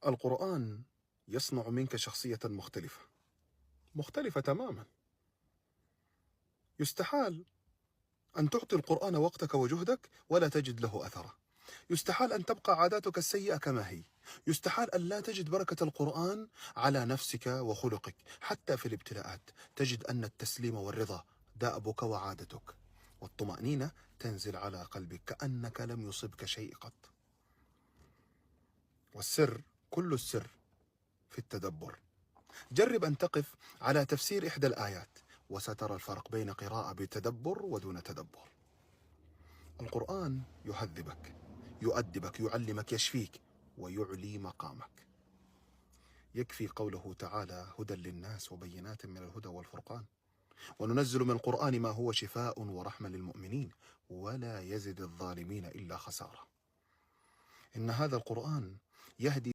القرآن يصنع منك شخصية مختلفة، مختلفة تماما. يستحال أن تعطي القرآن وقتك وجهدك ولا تجد له أثره. يستحال أن تبقى عاداتك السيئة كما هي. يستحال أن لا تجد بركة القرآن على نفسك وخلقك. حتى في الابتلاءات تجد أن التسليم والرضا دأبك وعادتك، والطمأنينة تنزل على قلبك كأنك لم يصبك شيء قط. والسر، كل السر، في التدبر. جرب أن تقف على تفسير إحدى الآيات وسترى الفرق بين قراءة بتدبر ودون تدبر. القرآن يهذبك، يؤدبك، يعلمك، يشفيك، ويعلي مقامك. يكفي قوله تعالى: هدى للناس وبينات من الهدى والفرقان، وننزل من القرآن ما هو شفاء ورحمة للمؤمنين ولا يزد الظالمين إلا خسارة. إن هذا القرآن يهدي